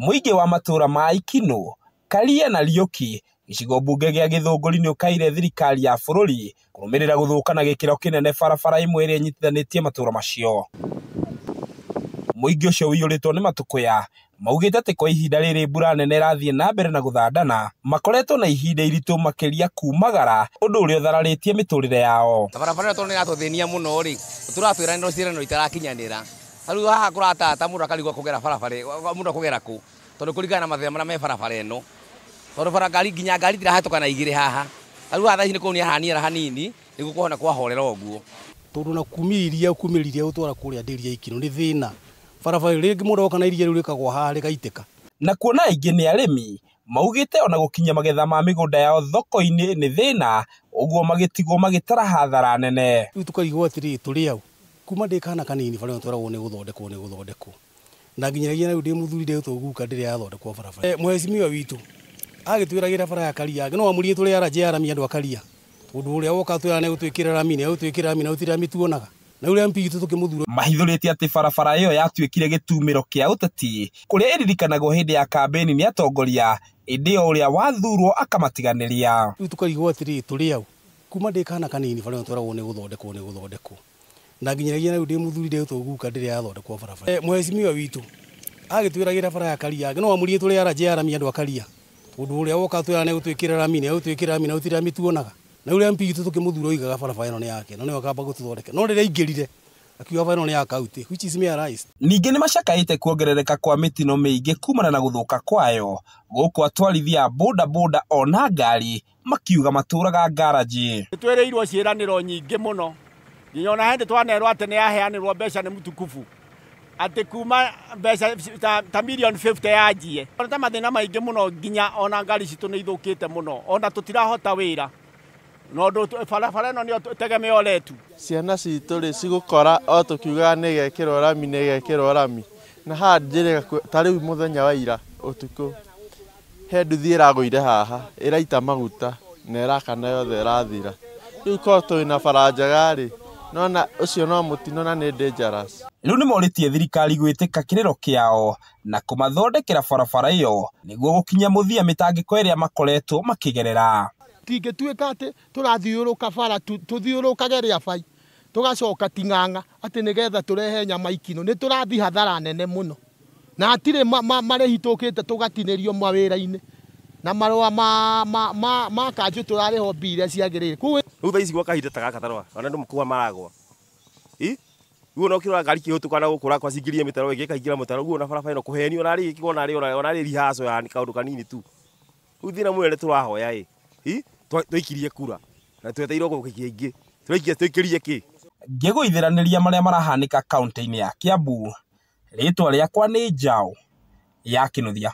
Mũingĩ wa matũra ma Ikinũ, Karia na Riũki gĩcigo mbunge gĩa Gĩthũngũri nĩũkaire thirikari ya bũrũri kũrũmĩrĩra gũthũka na gĩkĩro kĩnene barabara ĩmwe ĩrĩa ĩnyitithanĩtie matũra macio. Mũingĩ ũcio ũiyũrĩtwo nĩ matũkũya maugĩte atĩ kwa ihinda rĩrĩ mbura nene ĩrathiĩ na mbere na gũthandana makoretwo na ihinda iritũ makĩria kumagara ũndũ ũrĩa ũthararĩtie mĩtũrĩre yao. Barabara ĩno tondũ nĩ ĩratũthĩnia mũno rĩ, tũratwĩra ciĩranĩro itarakinyanĩra. Ta rĩu haha kũratata mũndũ akarigwo kũgera barabara mũndũ akũgera kũ, tondũ kũringana na mathĩna marĩa me barabara ĩno, tondũ bara ngari nginya ngari itirahĩtũka na igĩrĩ haha. Ta rĩu haha thaa ici nĩ kũniara haniara hanini nĩguo kũhona kwahorera ũguo. Tondũ na kumia iria kumĩria iria gũtwara kũrĩa ndĩri ya Ikinũ nĩ thĩna. Barabara rĩngĩ mũndũ oka na iria rĩu rĩkagwa haha rĩgaitĩka. Na kuona aingĩ nĩ arĩmi maugĩte ona gũkinyia magetha ma mĩgũnda yao thoko-inĩ nĩ thĩna, ũguo magĩtigwo magĩtara hathara nene. Rĩu tũkarigwo atĩrĩrĩ, tũrĩ au kuma ndĩ kana kanini bara ĩno tweragwo nĩ gũthondekwo nĩ gũthondekwo, na nginyagia na rĩu ndĩ mũthuri ndĩtwo guka ndĩrĩ yathondekwo barabara. Mheshimiwa witũ agĩtwĩragĩra bara ya Karia no amũrie tũrĩ ara rami andũ a Karia, tondũ ũrĩa woka twĩra nĩ gũtwĩkĩra rami nĩ gũtwĩkĩra rami na gũtirĩ rami tuonaga. Na ũrĩa MP witũ tũkĩmũthura. Mahithũrĩtie atĩ barabara ĩyo yatuĩkire gĩtumĩro kĩa ũteti kũrĩa ĩririkanagwo hĩndĩ ya kambĩini nĩ atongoria, ĩndĩ o ũrĩa wathurwo akamatiganĩria. Rĩu tũkarigwo atĩrĩrĩ, tũrĩ au kuma ndĩ kana kanini bara ĩno tweragwo nĩ gũthondekwo nĩ gũthondekwo, na nginyagia na rĩu ndĩ mũthuri ndĩtwo guka ndĩrĩ yathondekwo barabara. Mheshimiwa witũ agĩtwĩragĩra bara ya Karia no amũrie tũrĩ ara rami andũ a Karia, tondũ ũrĩa woka twĩra nĩ gũtwĩkĩra rami nĩ gũtwĩkĩra rami na gũtirĩ rami tuonaga. Na ũrĩa MP witũ tũkĩmũthura oigaga barabara ĩno nĩ yake, na nĩwe akamba gũtũthondeka, no rĩrĩa aingĩrire akiuga barabara ĩno nĩ ya county, which is mere lies. Ningĩ nĩ macakaĩte kuongerereka kwa mĩtino mĩingĩ kumana na gũthũka kwayo, gũkũ atwarithia a boda boda ona ngari makiuga matũraga ngaraji. Nĩtwĩrĩirwo ciĩranĩro nyingĩ mũno, nginya ona hĩndĩ twanerwo atĩ nĩ yaheanĩrwo mbeca nĩ mũtukubu, atĩ kuma mbeca ta million 50 yanjie. Ta mathĩna maingĩ mũno, nginya ona ngari citũ nĩ ithũkĩte mũno, ona tũtirahota wĩra. No ndũ barabara ĩno nĩyo tegemeo letu. Ciana citũ rĩ cigũkora o tũkiugaga nĩ ĩgekĩrwo rami, nĩ ĩgekĩrwo rami. Na haha njĩrĩga ta rĩu mũthenya wa ira ũtukũ, he nduthi ĩragũire haha, ĩraita maguta na ĩrakana yothe ĩrathira. Rĩu korwo twĩna bara njega rĩ, nona ũcio no mũtino na nĩ dangerous. Rĩu nĩ morĩtie thirikari gwĩtĩka kĩrĩro kĩao na kũmathondekera barabara ĩyo nĩguo gũkinya mũthia mĩtangĩko ĩrĩa makoretwo makĩgerera. Tingĩtuĩka atĩ tũrathiũrũrũka bara, tũthiũrũrũkage Rĩabai, tũgacoka Ting'ang'a atĩ nĩgetha tũrehe nyama Ikinũ, nĩ tũrathiĩ hathara nene mũno. Na hatirĩ marĩhi tũkĩte tũgatinĩrio mawĩra-inĩ, na marũa ma kanjũ tũrarĩhwo mbia iria ciagĩrĩire. Rĩu thaa ici gwa kahinda ta gaka tarora, ona andũ kũgwa maragwa. Ĩ? Rĩu ona ũkĩrora ngari ikĩhĩtũka na gũkũ ũrakora cingĩrire mĩtaro ĩngĩ ĩkaingĩra mũtaro, ũguo ona barabara ĩno kũhenio ona rĩ ĩkĩgwa ona rĩ rehearsal ya kaũndũ kanini tu. Rĩu thĩna mũnene tũrahoya ĩ, ĩ? Twaikirie kura na twetereirwo gũikia ingĩ. Tũraikia tũikĩrie kĩ? Ngĩgũithĩranĩria marĩa marahanĩka kaunti-inĩ ya Kiambu, rĩtwa rĩakwa nĩ Njaũ ya Kĩnuthia.